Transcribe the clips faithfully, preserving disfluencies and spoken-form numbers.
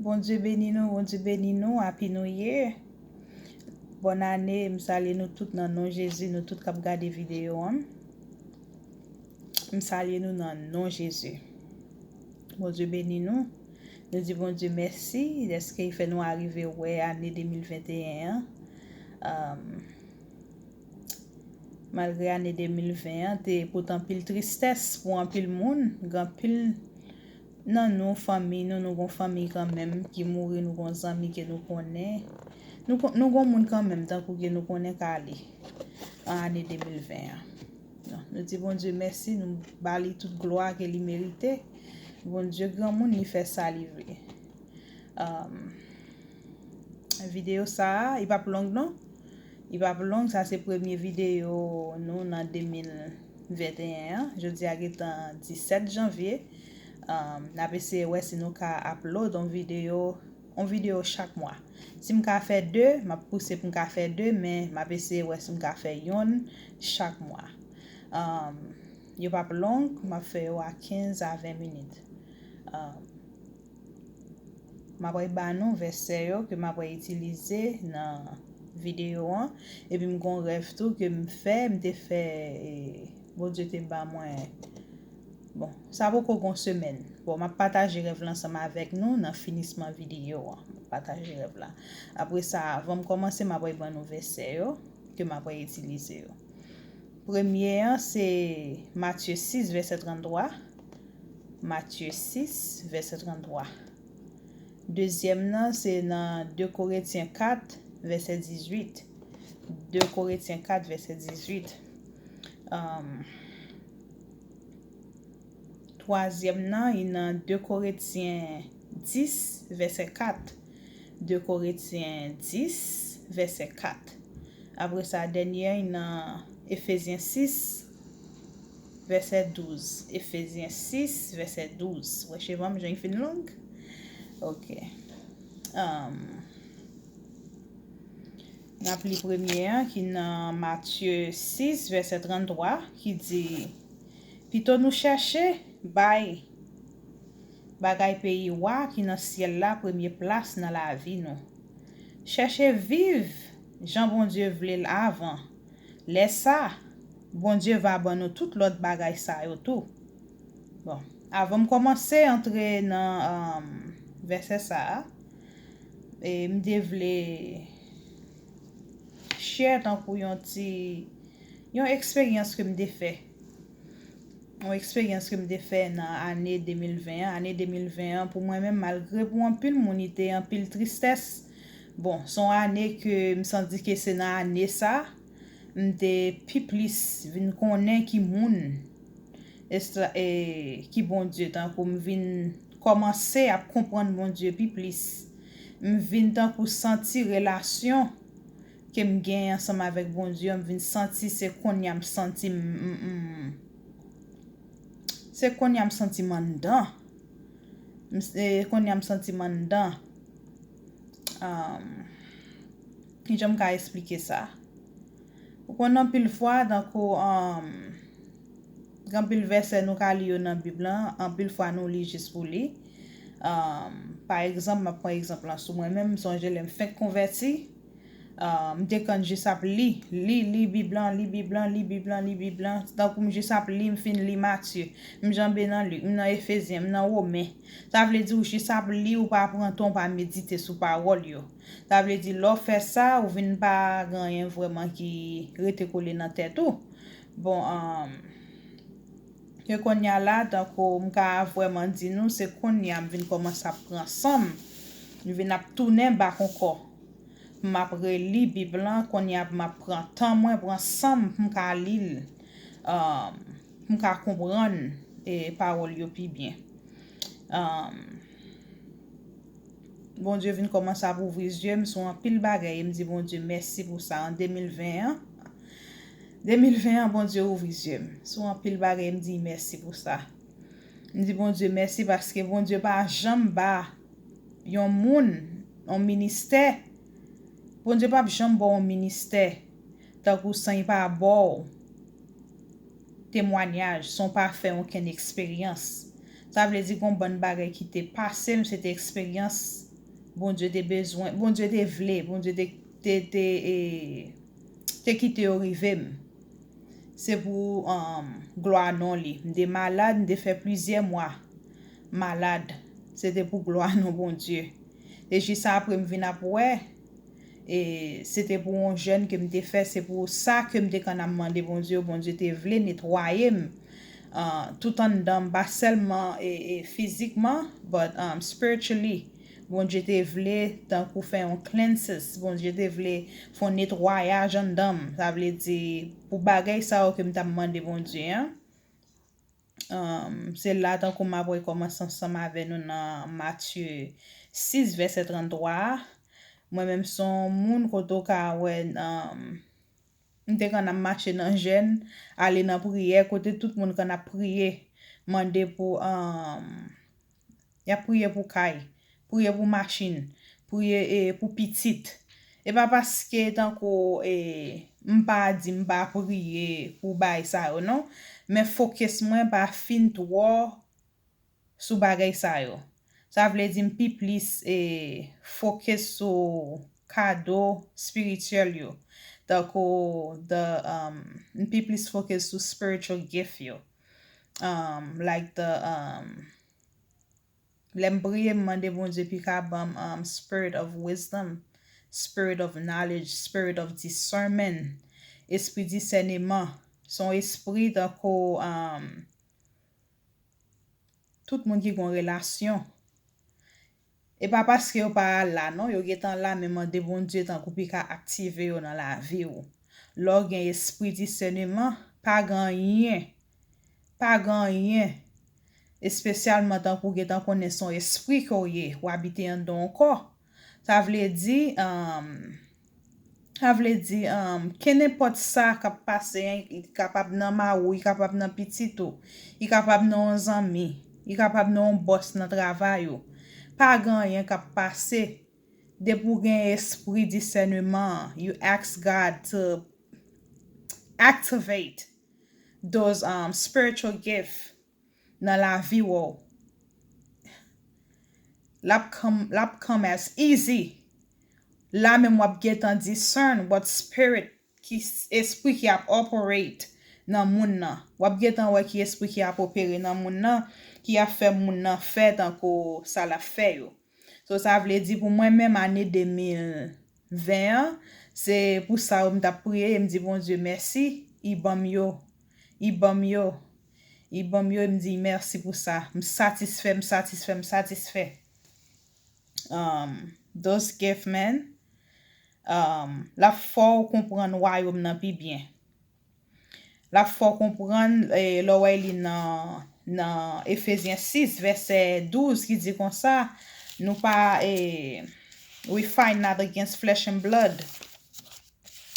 Bondye beni nou, Bondye beni nou, Happy New Year. Bòn ane, m salye nou tout nan non Jezi, nou tout k ap gade videyo an. M salye nou nan non Jezi. Bondye beni nou. Nou di Bondye mèsi dèske l fè nou arive wè ane de mil venteyen an. Um, Malgre ane de mil ven an te pote anpil tristès pou anpil moun, gen anpil nan nou, fanmi nou, nou gon fanmi kanmenm ki mouri, nou gon zanmi ke nou konnen. Nou, kon- nou gon moun kanmenm tankou ke nou konnen k ale an ane de mil ven an. Non, nou di Bondye mèsi, nou ba li tout glwa ke li merite. Bondye granmoun, li fè sa li vle. Um, videyo sa a, li p ap long non. Li p ap long, sa se premye videyo nou nan de mil venteyen an. Jodi a gentan disèt janvye. Um, n ap eseye wè si nou ka upload yon videyo, yon videyo chak mwa. Si m ka fè de, m ap pouse pou m ka fè de, men m ap eseye wè si m ka fè yonn chak mwa. Um, yo p ap long, m ap fè yo a kenz a ven minit. Um, M ap ba nou vèsè yo ke m ap itilize nan videyo an. Epi m gon rèv tou ke m fè, m te fè, e, Bondye te ba mwen. Bon, sa poko gon semèn. Bon, m ap pataje rèv la ansanm avèk nou nan finisman videyo an. M ap pataje rèv la. Apre sa, avan m kòmanse, m ap ban nou vèsè yo ke m ap itilize yo. Premye an, se Matye sis, vèsè tranntwa. Matye sis, vèsè tranntwa. Dezyèm nan, se nan de Korentyen kat, vèsè dizuit. De Korentyen kat, vèsè dizuit. Um, twazyèm nan, li nan de Korentyen dis, vèsè kat. De Korentyen dis, vèsè kat. Apre sa, dènye an, li nan Efezyen sis, vèsè douz. Efezyen sis, vèsè douz. Wè, cheve m jan l fin long? Ok. Um, n ap li premye an, ki nan Matye sis, vèsè tranntwa, ki di, pito nou chèche bay bagay peyi Wa ki nan syèl la premye plas nan lavi nou. Chèche viv jan Bondye vle l avan. Lè sa, Bondye va ban nou tout lòt bagay sa yo tou. Bon, avan m kòmanse antre nan, um, vèsè sa a, e m te vle share tankou yon ti, yon eksperyans ke m te fè. Yon eksperyans ke m te fè nan ane de mil ven an. Ane de mil ven an, pou mwen menm, malgre pou anpil moun, li te anpil tristès. Bon, se yon ane ke m santi ke se nan ane sa, m te pi plis vin konnen ki moun estra, e, ki Bondye, tankou m vin kòmanse ap konprann Bondye pi plis. M vin tankou santi relasyon ke m genyen ansanm avèk Bondye, m vin santi se kounye a m santi m, m, m, se kounye a m santi m anndan. M, se kounye a m santi m anndan. Um, kijan m ka esplike sa? Ou konn anpil fwa, tankou, um, gen anpil vèsè nou ka li yo nan Bib lan, anpil fwa nou li jis pou li. Um, pa egzanp, m ap pran egzanp lan sou mwen menm, m sonje lè m fenk konvèti, um, m te konn jis ap li, li, li Bib lan, li Bib lan, li Bib lan, li Bib lan. Tankou m jis ap li, m fin li Matye, m janbe nan Lik, m nan Efezyen, m nan Women. Sa vle di ou jis ap li, ou pa pran tan, ou pa medite sou pawòl yo. Sa vle di, lè w fè sa, ou vin pa gen anyen vrèman ki rete kole nan tèt ou. Bon, um, e kounye a la, tankou m ka vrèman di nou, se kounye a m vin kòmanse ap pran san m. M vin ap tounen bak ankò. M ap reli Bib lan, kounye a m ap pran tan mwen, pran san m pou m ka li l. Um, pou m ka konprann, e, pawòl yo pi byen. Um, Bondye vin kòmanse ap ouvri zye m sou anpil bagay, e m di Bondye mèsi pou sa. An de mil ven an, de mil ven an, Bondye ouvri zye m sou anpil bagay, e m di mèsi pou sa. M di Bondye mèsi paske Bondye pa janm ba yon moun yon ministè. Bondye p ap janm ba w yon ministè tankou san l pa ba w temwanyaj, san w pa fè okenn eksperyans. Sa vle di gon bann bagay ki te pase m, se te eksperyans Bondye te bezwen, Bondye te vle, Bondye te, te, te, e, te kite yo rive m. Se pou, um, glwa non li. M te malad, m te fè plizyè mwa malad. Se te pou glwa non Bondye. E jis apre m vin ap wè, e se te pou yon jèn ke m te fè, se pou sa ke m te konn ap mande Bondye, Bondye te vle netwaye m, ah, tout anndan m, pa sèlman, e, e fizikman, but, um, spiritually. Bondye te vle tankou fè yon cleanses. Bondye te vle fè yon netwayaj anndan m. Sa vle di, pou bagay sa yo ke m t ap mande Bondye an. Um, se la tankou m ap rekòmanse ansanm avè nou nan Matye sis, vèsè tranntwa a. Mwen menm se yon moun kote w ka wè, um, m te konn ap mache nan jèn, ale nan priyè, kote tout moun konn ap priye, mande pou, um, y ap priye pou kay, priye pou machin, priye, e, pou pitit. E pa paske tankou, e, m pa di m pa priye pou bagay sa yo, non. Men fokis mwen pa fin twò sou bagay sa yo. Sa vle di m pi plis, e, fokis sou kado espirityèl yo. Tankou the, um, m pi plis fokis sou spiritual gift yo. Um, like the, um, lè m priye, m mande Bondye pou l ka ban m, um, spirit of wisdom, spirit of knowledge, spirit of discernment, espri disèneman. Se yon espri tankou, um, tout moun ki gen yon relasyon. E pa paske yo pa la, non, yo gentan la, men mande Bondye tankou pou l ka aktive yo nan lavi w. Lè w gen espri disèneman, pa gen anyen, pa gen anyen, espesyalman tankou w gentan konnen se yon espri ke w ye, w abite anndan yon kò. Sa vle di, um, sa vle di, um, kenenpòt sa k ap pase, li kapab nan mari w, li kapab nan pitit ou, li kapab nan yon zanmi, li kapab nan yon bòs nan travay ou. Pa gen anyen k ap pase. Depi w gen espri disèneman, you ask God to activate those, um, spiritual gift nan lavi w. L ap come, l ap come as easy. La menm w ap gentan discern what spirit, ki s-, espri ki ap operate nan moun nan. W ap gentan wè ki espri ki ap opere nan moun nan, ki ap fè moun nan fè tankou sa l ap fè yo. So, sa vle di pou mwen menm, ane de mil ven an, se pou sa yo m t ap priye, e m di Bondye mèsi, li ban m yo, li ban m yo, li ban m yo, e m di mèsi pou sa. M satisfè, m satisfè, m satisfè. Um, those gift, man, um, l ap fè w konprann wayòm nan pi byen. L ap fè w konprann, e, lè w wè li nan, nan Efezyen sis, vèsè douz, ki di konsa, nou pa, e, we fight not against flesh and blood.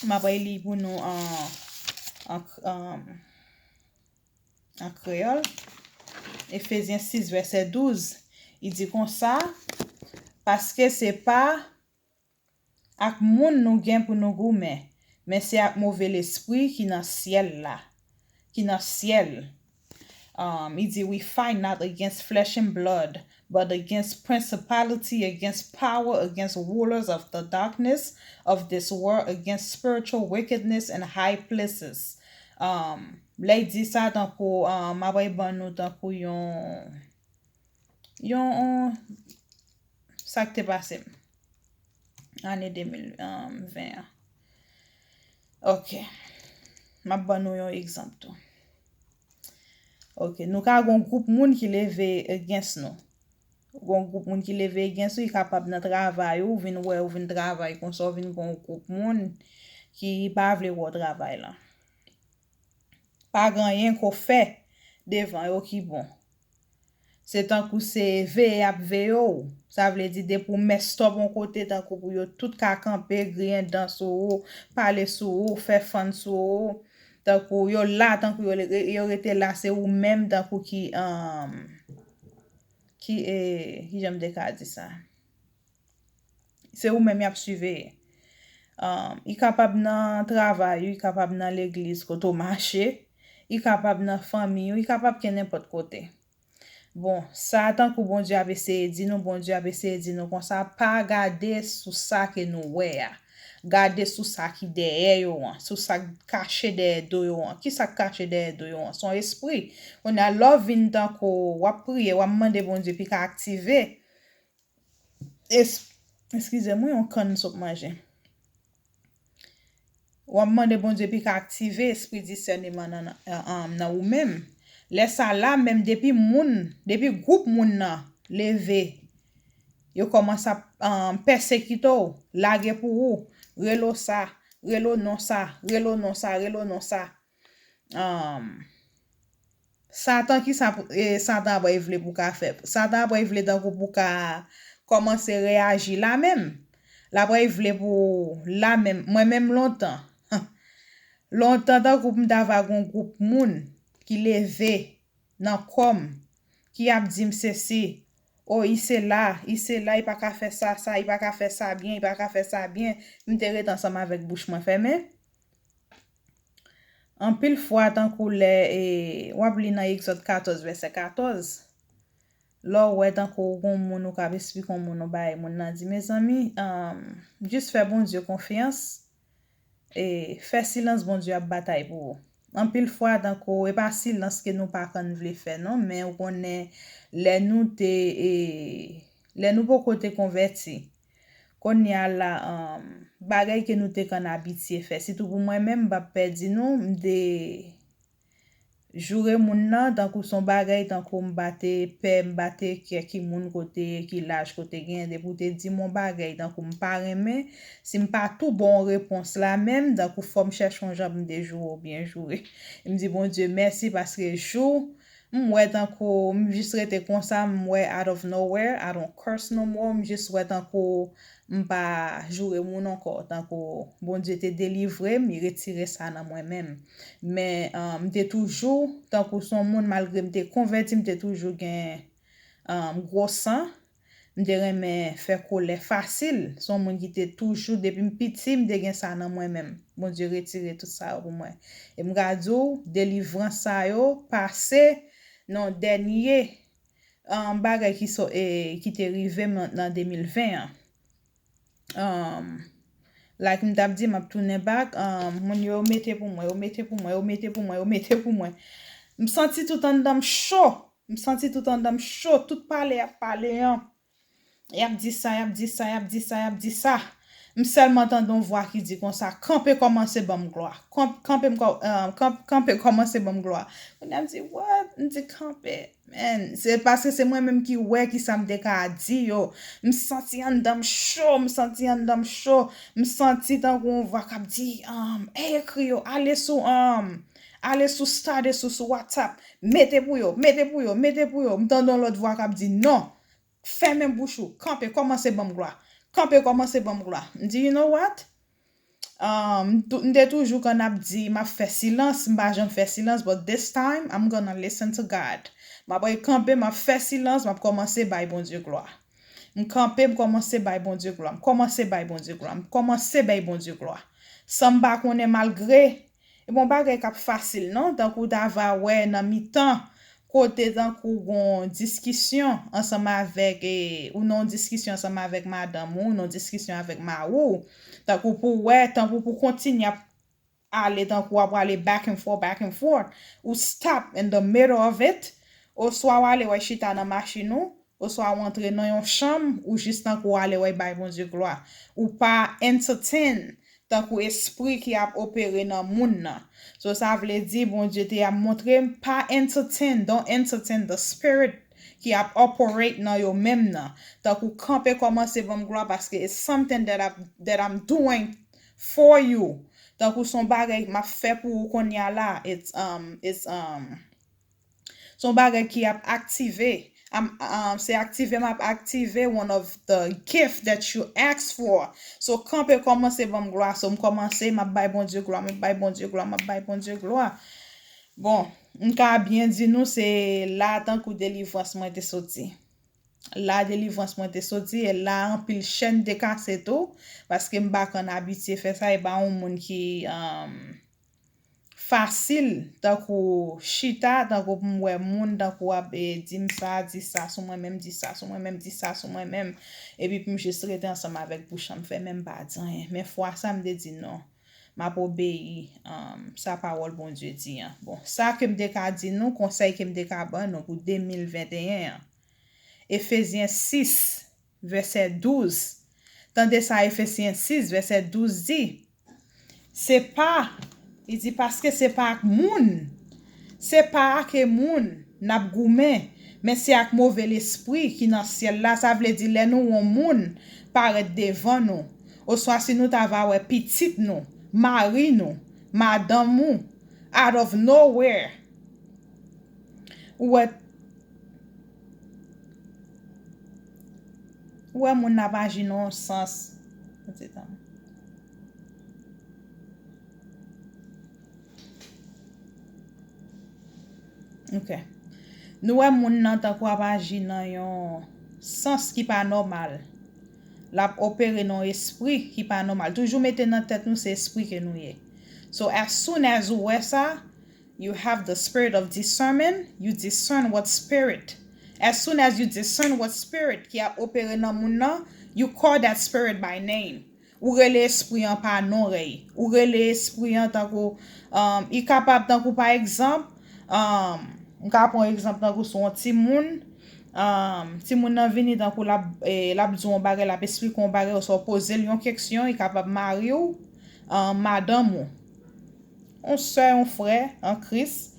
M ap reli pou nou an, an, an, an kreyòl. Efezyen sis, vèsè douz, li di konsa, paske se pa ak moun nou gen pou nou goumen, men se ak move lespri ki nan syèl la, ki nan syèl. Um, li di, we fight not against flesh and blood, but against principality, against power, against rulers of the darkness of this world, against spiritual wickedness in high places. Um, lè l di sa, tankou, um, m ap ban nou tankou yon, yon, yon, sa k te pase m ane de mil ven an. Ok. M ap ban nou yon egzanp tou. Ok. Nou ka gen yon gwoup moun ki leve against nou. Gen yon gwoup moun ki leve against ou, li kapab nan travay ou, vin wè ou vin travay konsa, ou vin gen yon gwoup moun ki pa vle wè w travay lan. Pa gen anyen ke w fè devan yo ki bon. Se tankou se veye y ap veye w. Sa vle di depi w mess up yon kote, tankou pou yo tout ka kanpe, griyen dan sou ou, pale sou ou, fè fun sou ou. Tankou yo la, tankou yo, yo rete la, se ou menm tankou ki, um, ki, e, kijan m te ka di sa? Se ou menm y ap siveye. Um, li kapab nan travay ou, li kapab nan legliz kote w mache, li kapab nan fanmi ou, li kapab kenenpòt kote. Bon, sa tankou Bondye ap eseye di nou, Bondye ap eseye di nou konsa, pa gade sou sa ke nou wè a. Gade sou sa ki dèyè yo an, sou sa k kache dèyè do yo an. Ki sa k kache dèyè do yo an? Se yon espri. Kounye a, lè w vin tankou w ap priye, w ap mande Bondye pou l ka aktive. Es-, eskize m, wi, yon kann sot manje. W ap mande Bondye pou l ka aktive espri disèneman nan, nan, nan, nan ou menm. Lè sa la, menm depi moun, depi gwoup moun nan leve, yo kòmanse ap um, pèsekite w, lage pou ou, rele w sa, rele w non sa, rele w non sa, rele w non sa. Um, Satan, ki sa pou- e, Satan ap vle pou ka fè? Satan ap vle tankou pou ka kòmanse reyaji la menm. L ap vle pou la menm. Mwen menm lontan. Lontan tankou m ta va gon gwoup moun ki leve nan kò m, ki ap di m sesi, o, i se la, i se la, i pa ka fè sa, sa, i pa ka fè sa byen, i pa ka fè sa byen. M te ret ansanm avèk bouch mwen fèmen. Anpil fwa, tankou lè e, w ap li nan Egzòd katòz, vèsè katòz, lè w wè tankou w gon moun ou k ap esplike yon moun yon bagay, moun nan di, mezanmi, um, jis fè Bondye konfyans, e, fè silans, Bondye ap batay pou ou. Anpil fwa, tankou, e pa silans ke nou pa konn vle fè, non, men ou konnen, lè nou te, e, lè nou poko te konvèti, kounye a la, um, bagay ke nou te konn abitye fè, sitou pou mwen menm, m p ap pèdi nou, m te joure moun nan, tankou se yon bagay, tankou m pa te pè, m pa te kè ki moun kote, ki laj kote gen, depi w te di m yon bagay, tankou m pa renmen, si m pa tou ba w repons la menm, tankou fò m chèche yon jan pou m te joure w byen joure. M di Bondye mèsi paske jou m wè tankou m jis rete konsa, m wè out of nowhere, I don't curse no more, m jis wè tankou m pa joure moun ankò, tankou Bondye te delivre m, li retire sa nan mwen menm. Men, um, m te toujou, tankou se yon moun, malgre m te konvèti, m te toujou gen, um, gwo san. M te renmen fè kòlè fasil. Se yon moun ki te toujou, depi m piti, m te gen sa nan mwen menm. Bondye retire tout sa yo pou mwen. E m ka di w, delivrans sa yo pase nan dènye, um, bagay ki so, e, ki te rive m nan, nan de mil ven an. Um, like m t ap di, m ap tounen back. Um, moun yo mete pou mwen, yo mete pou mwen, yo mete pou mwen, yo mete pou mwen. M santi tout anndan m cho. M santi tout anndan m cho. Tout pale y ap pale an. Y ap di sa, y ap di sa, y ap di sa, y ap di sa. M sèlman tande yon vwa ki di konsa, kanpe, kòmanse ban m glwa. Kanp-, kanpe, m kò-, um, kanp-, kanpe, kòmanse ban m glwa. Kounye a m di, what? M di, kanpe. Men, se paske se mwen menm ki wè ki sa m te ka di yo. M santi anndan m cho, m santi anndan m cho. M santi tankou yon vwa k ap di, um, ey, ekri yo, ale sou, um, ale sou Stardust ou sou WhatsApp. Mete pou yo, mete pou yo, mete pou yo. M tande yon lòt vwa k ap di, non, fèmen bouch ou, kanpe, kòmanse ban m glwa. Kanpe, kòmanse ban m glwa. M di, you know what? Um, m tou- m te toujou konn ap di, m ap fè silans, m pa janm fè silans, but this time, I'm gonna listen to God. M ap kanpe, m ap fè silans, m ap kòmanse bay Bondye glwa. M kanpe, m kòmanse bay Bondye glwa, m kòmanse bay Bondye glwa, m kòmanse bay Bondye glwa. San m pa konnen, malgre, e bon bagay k ap fasil, non? Tankou w ta va wè nan mitan kote tankou gon diskisyon ansanm avèk, e, ou nan diskisyon ansanm avèk madanm ou, ou nan diskisyon avèk mari w, tankou pou wè, tankou pou kontinye ap ale, tankou w ap ale back and forth, back and forth, ou stop in the middle of it, oswa w ale w al chita nan machin ou, oswa w antre nan yon chanm, ou jis tankou w ale w al bay Bondye glwa. Ou pa entertain tankou espri ki ap opere nan moun nan. So, sa vle di, Bondye te ap montre m, pa entertain, don't entertain the spirit ki ap operate nan yo menm nan. Tankou kanpe kòmanse ban m glwa, paske it's something that I, that I'm doing for you. Tankou se yon bagay m ap fè pou ou kounye a la. It's, um, it's, um, se yon bagay ki ap aktive. Am- am- se aktive m ap aktive one of the gift that you ask for. So, kanpe kòmanse ban m glwa. So, m kòmanse, m ap bay Bondye glwa, m ap bay Bondye glwa, m ap bay Bondye glwa. Bon, m ka byen di nou, se la tankou delivrans mwen te soti. La delivrans mwen te soti, e la anpil chèn te kase tou, paske m pa konn abitye fè sa, e pa yon moun ki, um, fasil, tankou chita, tankou pou m wè moun, tankou ap e, di m sa, di sa sou mwen menm, di sa sou mwen menm, di sa sou mwen menm, epi pou m jis rete ansanm avèk bouch an m fèmen, m pa di anyen. Men fwa sa, m te di non, m ap obeyi um, sa pawòl Bondye di an. Bon, sa ke m te ka di nou, konsèy ke m te ka ban nou pou de mil venteyen an. Efezyen sis, vèsè douz. Tande sa Efesyen sis, vèsè douz di. Se pa, li di, paske se pa ak moun, se pa ak e moun n ap goumen, men se ak move lespri ki nan syèl la. Sa vle di, lè nou wè yon moun parèt devan nou, oswa si nou ta va wè pitit nou, mari nou, madanm ou, out of nowhere, ou wè Ou wè moun nan ap aji nan yon sans. Yon ti tan. Ok. Nou wè moun nan tankou ap aji nan yon sans ki pa nòmal. L ap opere nan yon espri ki pa nòmal. Toujou mete nan tèt nou se espri ke nou ye. So as soon as ou wè sa, you have the spirit of discernment, you discern what spirit. As soon as you discern what spirit ki ap opere nan moun nan, you call that spirit by name. Ou rele espri an pa non rèy. Ou rele espri an tankou, um, i kapab tankou pa egzanp, um, m ka pran egzanp tankou sou yon timoun, um, timoun nan vini tankou l ap, eh, l ap di yon bagay, l ap esplike yon bagay, oswa w poze l yon keksyon, i kapab mari w, um, madanm ou. Yon sè, yon frè an Kris,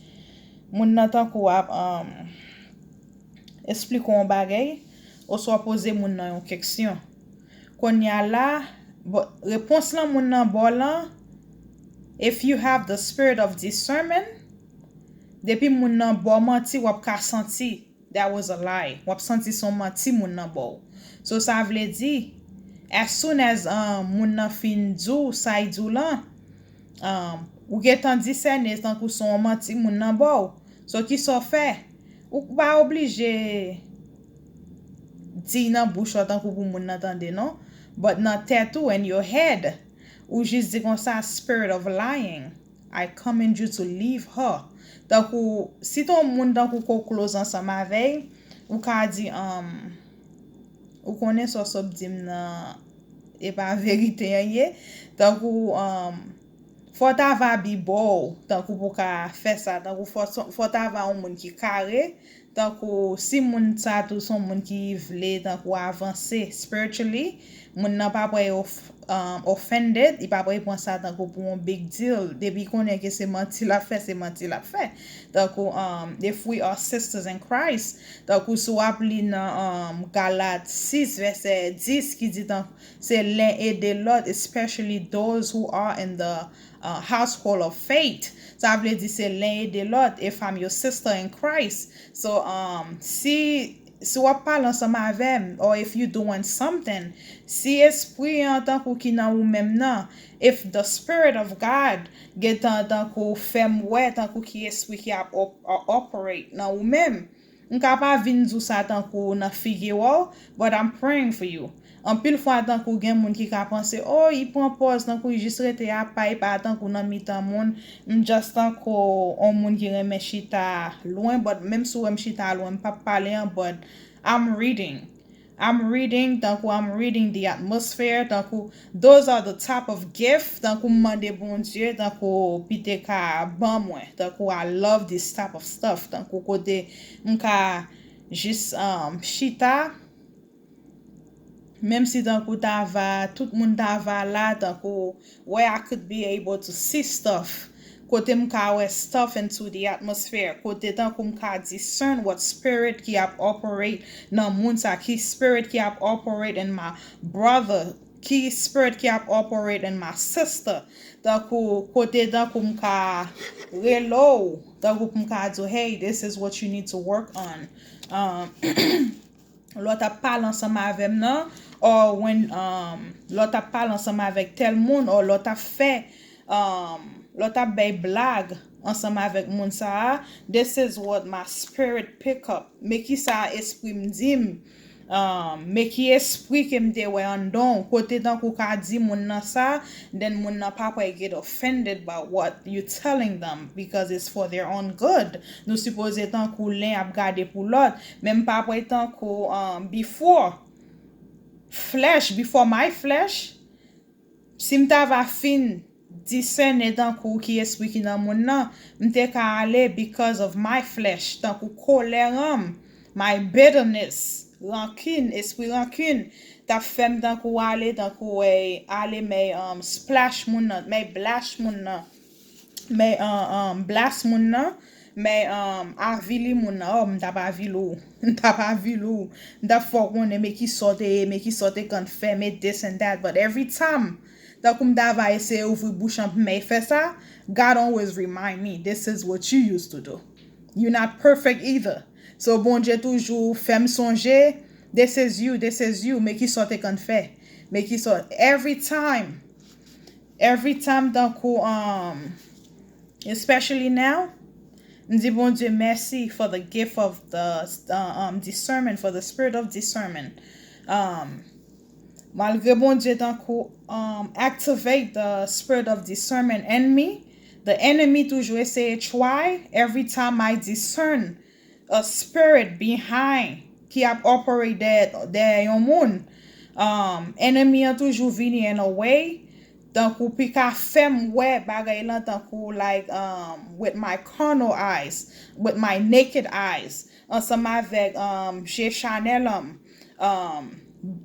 moun nan tankou ap, um, esplike w yon bagay, oswa poze moun nan yon keksyon. Kounye a la, bon, repons lan moun nan ba w lan, if you have the spirit of discernment, depi moun nan ba w manti, w ap ka santi that was a lie. W ap santi se yon manti moun nan ba w. So, sa vle di, as soon as, um, moun nan fin di w sa y di w lan, um, ou gentan disène tankou se yon manti moun nan ba w. So, kisa w fè? Ou pa oblije di nan bouch ou tankou pou moun nan tande, non. But nan tèt ou, in your head, ou jis di konsa, spirit of lying, I command you to leave her. Tankou, si ton moun tankou ko close ansanm avè y, ou ka di, um, ou konnen sa w sot di m nan, e pa verite an ye. Tankou, um, fò w ta va be bold, tankou pou w ka fè sa. Tankou fò, fò w ta va yon moun ki kare, tankou si moun sa tou se yon moun ki vle tankou avanse spiritually, moun nan pa pral of, um, offended, li pa pral pran sa tankou pou yon big deal. Depi konnen ke se manti l ap fè, se manti l ap fè. Tankou, um, if we are sisters in Christ, tankou si w ap li nan, um, Galat sis vèsè dis ki di tankou se len ede lòt, especially those who are in the, uh, household of faith. Sa vle di se len ede lòt, if I'm your sister in Christ. So, um, si, si w ap pale ansanm avè m, or if you doing something, si espri an tankou ki nan ou menm nan, if the spirit of God gentan tankou fè m wè tankou ki espri ki ap op, uh, operate nan ou menm, m ka pa vin di w sa tankou nan figi w, but I'm praying for you. Anpil fwa tankou gen moun ki ka panse, oh, li pran pòz tankou li jis rete apa, li pa tankou nan mitan moun. M just tankou yon moun ki renmen chita lwen, but menm si w wè m chita lwen, m p ap pale an, but I'm reading. I'm reading, tankou I'm reading the atmosphere, tankou those are the type of gift, tankou m mande Bondye, tankou pou te ka ban mwen, tankou I love this type of stuff, tankou kote m ka jis, um, chita, menm si tankou ta va, tout moun ta va la, tankou where I could be able to see stuff, kote m ka wè stuff into the atmosphere, kote tankou m ka discern what spirit ki ap operate nan moun sa, ki spirit ki ap operate in my brother, ki spirit ki ap operate in my sister, tankou kote tankou m ka rele w, tankou pou m ka di w, hey, this is what you need to work on. Um, lè w t ap pale ansanm avè m nan, or when, um, lè w t ap pale ansanm avèk tèl moun, or lè w t ap fè, um, lè w t ap bay blag ansanm avèk moun sa a, this is what my spirit pick up. Men kisa espri m di m, Um, men ki espri ke m te wè anndan w, kote tankou w ka di moun nan sa, then moun nan pa pral get offended by what you telling them because it's for their own good. Nou sipoze tankou len ap gade pou lòt, men m pa pral tankou um, before flesh, before my flesh, si m ta va fin discerne tankou ki espri ki nan moun nan, m te ka ale because of my flesh, tankou kolè an m, my bitterness, rankin, espri rankin, t ap fè m tankou ale, tankou eh, ale may um, splash moun nan, may blash moun nan, may uh, um, blast moun nan, may um, avili moun nan. Oh, m t ap avili w, m t ap avili w, m t ap fè w konnen men ki sa w te ye, men ki sa w te konn fè, men this and that. But every time tankou m ta va eseye ouvri bouch an pou m fè sa, God always remind me, this is what you used to do. You not perfect either. So Bondye toujou fè m sonje, this is you, this is you, men ki sa w te konn fè, men ki sa, every time, every time tankou um, especially now, m di Bondye mèsi for the gift of the uh, um, discernment, for the spirit of discernment. Um, malgre Bondye tankou um, activate the spirit of discernment in me, the enemy toujou eseye try every time I discern a spirit behind ki ap operate dèyè yon moun. Um, enemy an toujou vini in a way tankou pou ka fè m wè bagay lan tankou like um, with my carnal eyes, with my naked eyes, ansanm avèk um, je chanèl an m. Um,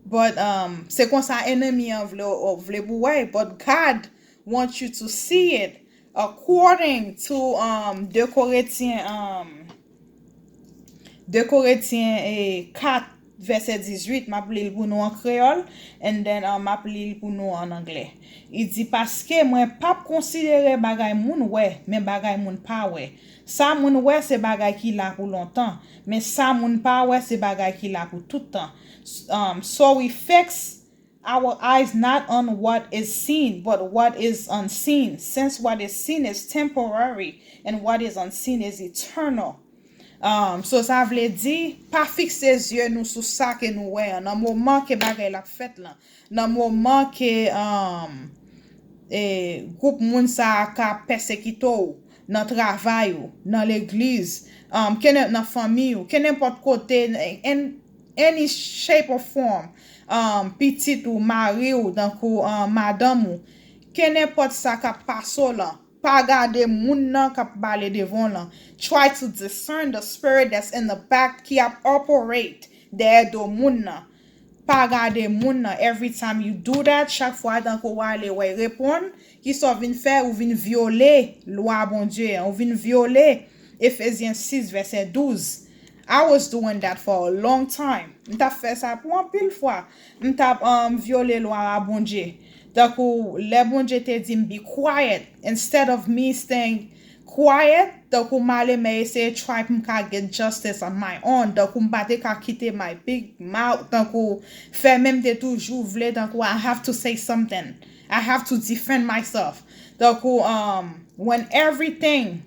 but um, se konsa enemy an vle, vle pou wè, but God want you to see it according to um, de Korentyen um, de Korentyen eh, kat vèsè dizuit, m ap li l pou nou an kreyòl, and then um, m ap li l pou nou an anglè. Li di, paske mwen p ap konsidere bagay moun wè, men bagay moun pa wè. Sa moun wè se bagay ki la pou lontan, men sa moun pa wè se bagay ki la pou tout tan. Um, so we fix our eyes not on what is seen, but what is unseen, since what is seen is temporary and what is unseen is eternal. Um, so sa vle di, pa fikse zye nou sou sa ke nou wè an, nan moman ke bagay la ap fèt lan, nan moman ke um, e, gwoup moun sa a ka pèsekite w nan travay ou, nan legliz, um, ke nan, nan fanmi ou, ke nenpòt kote, in any shape or form, um, pitit ou, mari ou, tankou um, madanm ou, ke nenpòt sa k ap pase w lan, pa gade moun nan k ap pale devan w lan. Try to discern the spirit that's in the back ki ap operate dèyè do moun nan. Pa gade moun nan. Every time you do that, chak fwa tankou w ale wè reponn, ki sa w vin fè? Ou vin vyole lwa Bondye an, ou vin vyole Efezyen sis vèsè douz. I was doing that for a long time. M t ap fè sa pou anpil fwa. M t ap um, vyole lwa a Bondye. Tankou lè Bondye te di m be quiet, instead of me staying quiet, tankou m ale men eseye try pou m ka get justice on my own. Tankou m pa te ka kite my big mouth, tankou fè men m te toujou vle, tankou I have to say something. I have to defend myself. Tankou um, when everything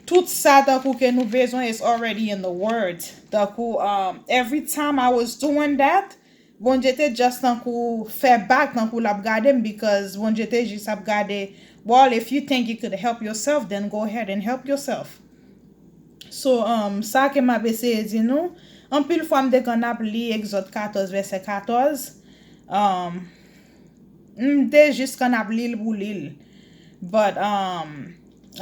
tout sa tankou ke nou bezwen is already in the word. Tankou um, every time I was doing that, Bondye te just tankou fè bak tankou l ap gade m because Bondye te jis ap gade, well, if you think you could help yourself, then go ahead and help yourself. So, um, sa ke m ap eseye di nou, anpil fwa m te konn ap li Egzòd katòz vèsè katòz, um, m te jis konn ap li l pou li l. But, um,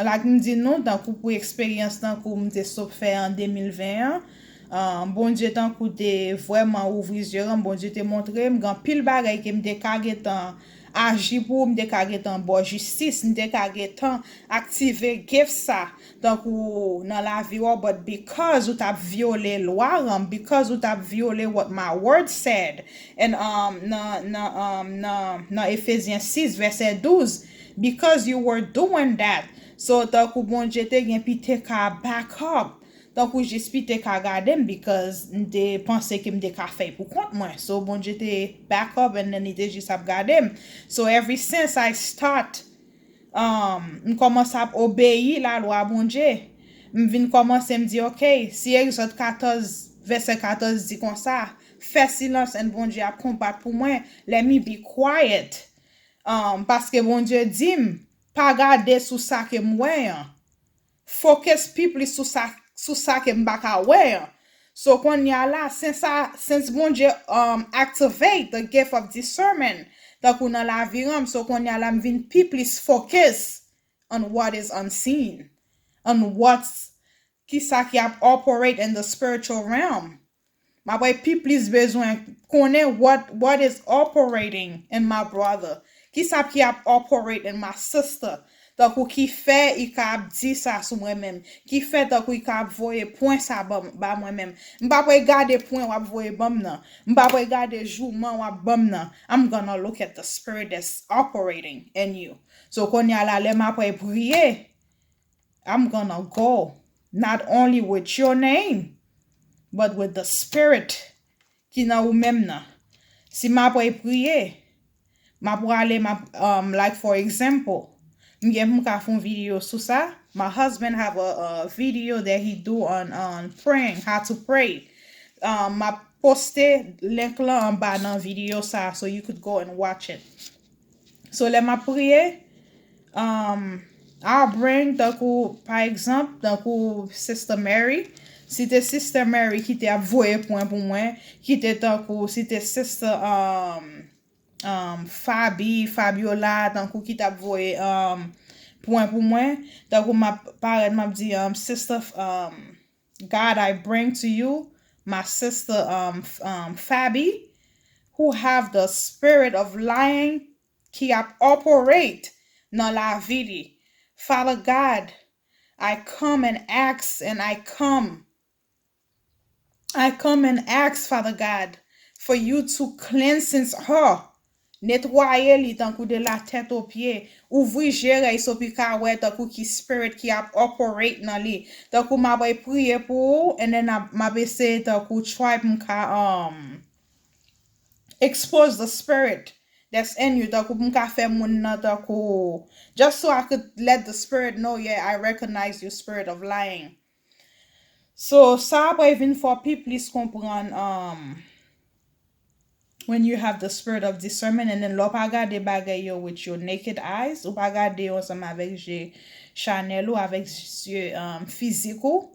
like m di nou, tankou pou eksperyans tankou m te sot fè an de mil ven an, um, Bondye tankou te vrèman ouvri zye m, Bondye te montre m gen anpil bagay ke m te ka gentan aji pou, m te ka gentan ba w jistis, m te ka gentan aktive gift sa tankou nan lavi w, but because ou t ap vyole lwa an, because ou t ap vyole what my word said, and um, nan, nan, um, nan, nan Efezyen sis vèsè douz, because you were doing that, so tankou Bondye te gen pi te ka back up, tankou jis pi te ka gade m, because m te panse ke m te ka fè pou kont mwen. So Bondye te back up and then li te jis ap gade m. So ever since I start, um, m kòmanse ap obeyi lalwa Bondye. M vin kòmanse m di, ok, si Egzòd katòz Vèsè katòz di konsa, fè silans and Bondye ap konbat pou mwen. Let me be quiet. Um, paske Bondye di m, pa gade sou sa ke m wè an. Focus pi plis sou sa, sou sa ke m pa ka wè an. So kounye a la, since, since Bondye um, activate the gift of discernment, tankou nan lavi an, so kounye a la, m vin pi plis focus on what is unseen, on what's, kisa ki ap operate in the spiritual realm. M ap pi plis bezwen konnen what, what is operating in my brother. Kisa ki ap operate in my sister. Tankou ki fè i ka ap di sa sou mwen menm. Ki fè tankou i ka ap voye pwen sa ba, ba mwen menm. M pa pral gade pwen w ap voye ban m nan. M pa pral gade jouman w ap ban m nan. I'm gonna look at the spirit that's operating in you. So kounye a la, lè m ap priye, I'm gonna go not only with your name, but with the spirit ki nan ou menm nan. Si m ap priye, m ap prale, m ap, um, like for example, m gen pou m ka fè yon videyo sou sa. My husband have a, a video that he do on, on praying, how to pray. Um, m ap poste link lan anba nan videyo sa, so you could go and watch it. So lè m ap priye, um, I bring tankou, pa egzanp, tankou Sister Mary. Si te Sister Mary ki te ap voye pwen pou mwen, ki te tankou, si te Sister, um, um, Fabi, Fabiola, tankou ki t ap voye, um, pwen pou mwen, tankou m ap parèt, m ap di, um, Sister, um, God, I bring to you my sister, um, um, Fabi, who have the spirit of lying ki ap operate nan lavi li. Father God, I come and ask and I come. I come and ask, Father God, for you to cleanse her. Netwaye li tankou de la tèt o pye. Ouvri je rèy so pi ka wè tankou ki spirit ki ap operate nan li. Tankou m ap priye pou ou, and then m ap eseye tankou try pou m ka, um, expose the spirit that's in you. Tankou pou m ka fè moun nan tankou, just so I could let the spirit know, yeah, I recognize your spirit of lying. So, sa ap vin fè w pi plis konprann, um, when you have the spirit of discernment, and then lè w pa gade bagay yo with your naked eyes, ou pa gade yo ansanm avèk je chanèl ou, avèk je, um, fizik ou,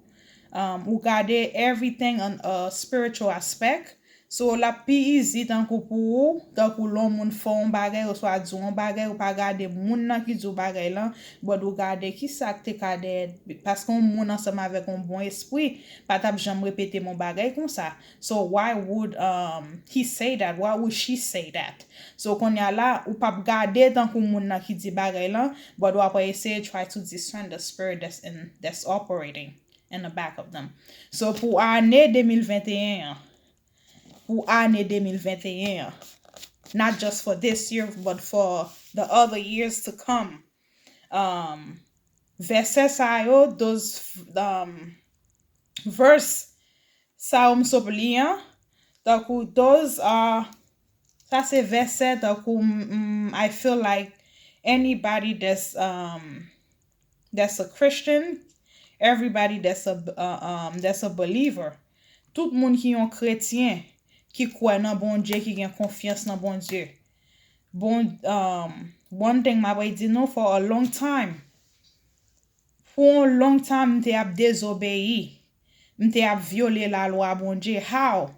um, ou gade everything on a spiritual aspect. So, l ap pi easy tankou pou ou, tankou lè yon moun fè w yon bagay, oswa di w yon bagay, ou pa gade moun nan ki di w bagay lan, but ou gade kisa k te ka dèyè, paske yon moun ansanm avèk yon bon espri pa t ap janm repete m yon bagay konsa. So why would, um, he say that? Why would she say that? So kounye a la, ou p ap gade tankou moun nan ki di bagay lan, but w ap eseye try to discern the spirit that's in, that's operating in the back of them. So pou ane de mil venteyen an, pou ane de mil venteyen an, not just for this year, but for the other years to come, um, vèsè sa yo, those, um, verse sa yo m sot li an, tankou those are, sa se vèsè tankou, mm, I feel like anybody that's, um, that's a Christian, everybody that's a, uh, um, that's a believer. Tout moun ki yon kretyen, ki kwè nan Bondye, ki gen konfyans nan Bondye. Bon, um, one thing m ap di nou, for a long time, pou yon long time, m te ap dezobeyi. M te ap vyole lalwa Bondye. How?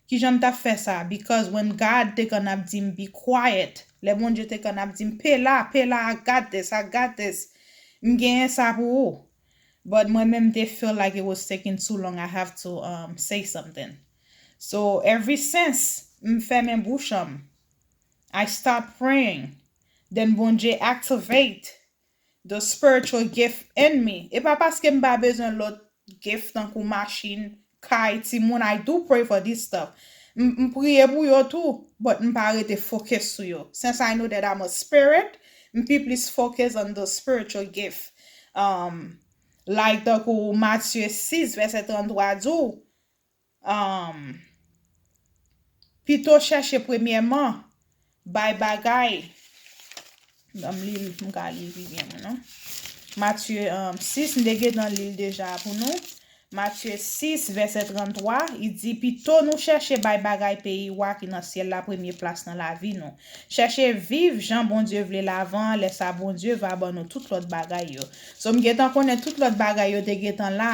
Kijan m t ap fè sa? Because when God te konn ap di m, "Be quiet," lè Bondye te konn ap di m, "Pe la, pe la, I got this, I got this. M genyen sa pou ou." But mwen menm, m te feel like it was taking too long, I have to, um, say something. So, ever since, m fèmen bouch an m. I start praying. Then Bondye activate the spiritual gift in me. E pa paske m pa bezwen lòt gift tankou machin, kay, timoun. I do pray for this stuff. M, m priye pou yo tou, but m pa rete focus sou yo. Since I know that I'm a spirit, m pi plis focus on the spiritual gift. Um, like tankou Matye sis, vèsè tranntwa di w, um, pito chèche premyèman bay bagay. Ban m li l, m ka li l pi byen, non? Matye, um, sis, m te gentan li l deja pou nou. Matye sis, vèsè tranntwa, li di, pito nou chèche bay bagay peyi wa ki nan syèl la premye plas nan lavi nou. Chèche viv jan Bondye vle l avan, lè sa Bondye va ban nou tout lòt bagay yo. So, m gentan konnen tout lòt bagay yo te gentan la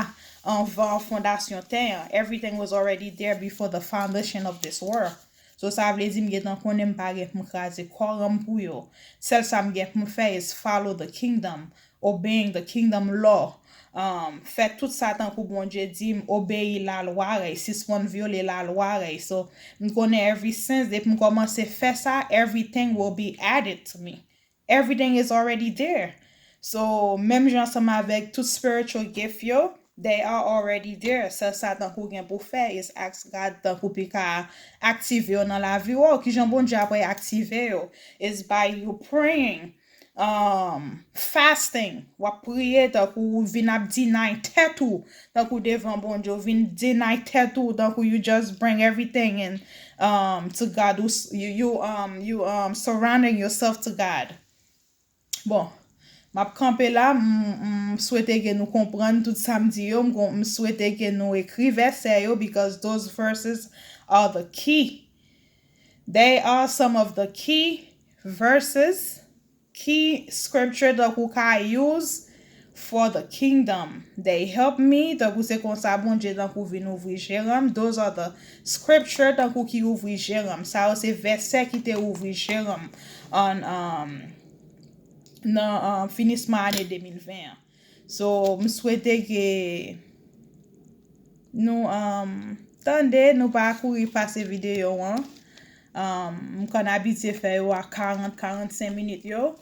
anvan fondasyon tè an. Everything was already there before the foundation of this world. So, sa vle di m gentan konnen m pa gen pou m kraze kò ranm pou yo. Sèl sa m gen pou m fè is follow the kingdom, obeying the kingdom law. Um, fè tout sa tankou Bondye di m, obeyi lalwa rèy, sispann vyole lalwa rèy. So, m konnen ever since, depi m kòmanse fè sa, everything will be added to me. Everything is already there. So, menm jan ansanm avèk tout spiritual gift yo, they are already there. Sèl sa tankou gen pou fè is ask God tankou pou ka aktive yo nan lavi w. Kijan Bondye apre aktive yo? Is by you praying, um, fasting. W ap priye tankou ou vin ap deny tèt ou, tankou devan Bondye, ou vin deny tèt ou, tankou you just bring everything and, um, to God. Ou s- you, you, um, you, um, surrendering yourself to God. Bon, m ap kanpe la, m, m swete ke nou konprann tout sa m di yo, m, kon- m swete ke nou ekri vèsè yo, because those verses are the key. They are some of the key verses, key scripture that we can use for the kingdom. They help me, tankou se konsa Bondye tankou vin ouvri je ranm. Those are the scripture tankou ki ouvri je ranm. Sa yo se vèsè ki te ouvri je ranm an, um, nan, um, finisman ane de mil ven an. So, m swete ke nou, um, tande, nou pa kouri pase videyo an. Um, m konn abitye fè yo a karant, karannsenk minit yo.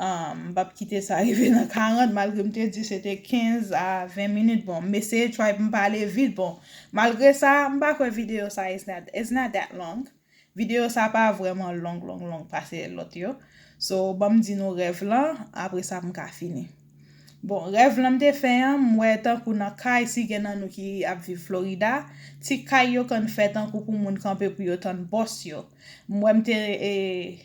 Um, m p ap kite sa rive nan karant, malgre m te di se te kenz a ven minit. Bon, m eseye try pou m pale vit. Bon, malgre sa, m pa kwè videyo sa is not, it's not that long. Videyo sa pa vrèman long, long, long pase lòt yo. So, ban m di nou rèv lan, apre sa m ka fini. Bon, rèv lan m te fè an, m wè tankou nan kay, si gen nan nou ki ap viv Florida, ti kay yo konn fè tankou pou moun kanpe pou yo tann bòs yo. M wè m te, e,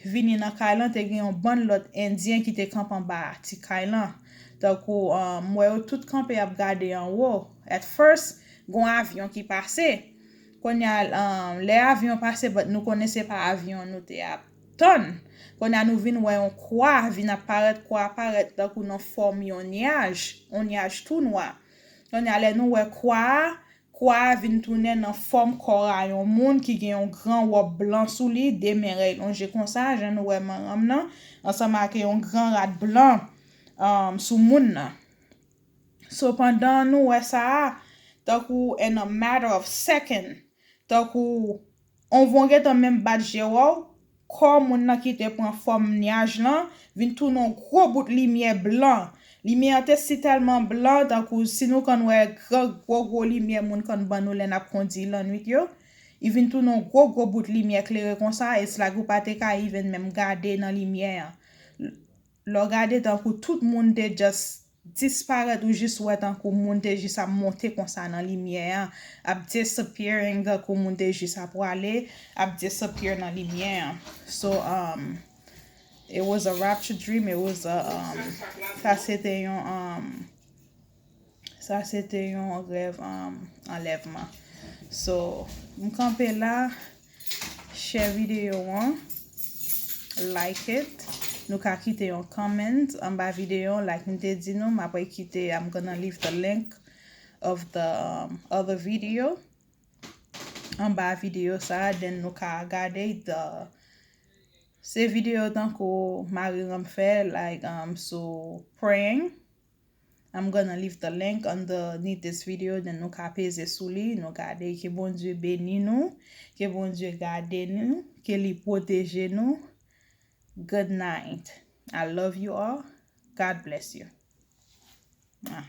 vini nan kay lan, te gen yon bann lòt Endyen ki te kanpe anba ti kay lan. Tankou, um, m wè yo tout kanpe ap gade anwo. At first, gon avyon ki pase. Kounye a, um, lè avyon pase, but nou konnen se pa avyon nou te ap tann. Kounye a nou vin wè yon kwa vin ap parèt, kwa parèt tankou nan fòm yon nyaj, yon nyaj tou nwa. Kounye a lè nou wè kwa a, kwa a vin tounen nan fòm kò a yon moun ki gen yon gran wòb blan sou li, de men rèy lonje konsa, jan nou wè manman m nan, ansanm ak yon gran rad blan, um, sou moun nan. So, pandan nou wè sa a, tankou in a matter of second, tankou on von gentan menm bat je w, kò moun nan ki te pran fòm nyaj lan vin tounen yon gwo bout limyè blan. Limyè an te si tèlman blan, tankou si nou konn wè gran gwo gwo limyè moun konn ban nou lè n ap kondi lannwit yo, li vin tounen yon gwo gwo bout limyè klere konsa, it's like ou pa te ka even menm gade nan limyè an. Lè w gade tankou tout moun te just disparèt, ou jis wè tankou moun te jis ap monte konsa nan limyè an, ap disappearing, tankou moun te jis ap prale, ap disappear nan limyè an. So, um, it was a rapture dream, it was a, um, sa se te yon, um, sa se te yon rèv, um, anlèvman. So, m kanpe la, share videyo an, like it. Nou ka kite yon comment anba videyo an, like m te di nou, m apre kite, I'm gonna leave the link of the, um, other video anba videyo sa, then nou ka gade the, se videyo tankou mari ranm fè, like, um, sou praying. I'm gonna leave the link underneath this video, then nou ka peze sou li, nou gade, ke Bondye beni nou, ke Bondye gade nou, ke li pwoteje nou. Good night. I love you all. God bless you. Mwah.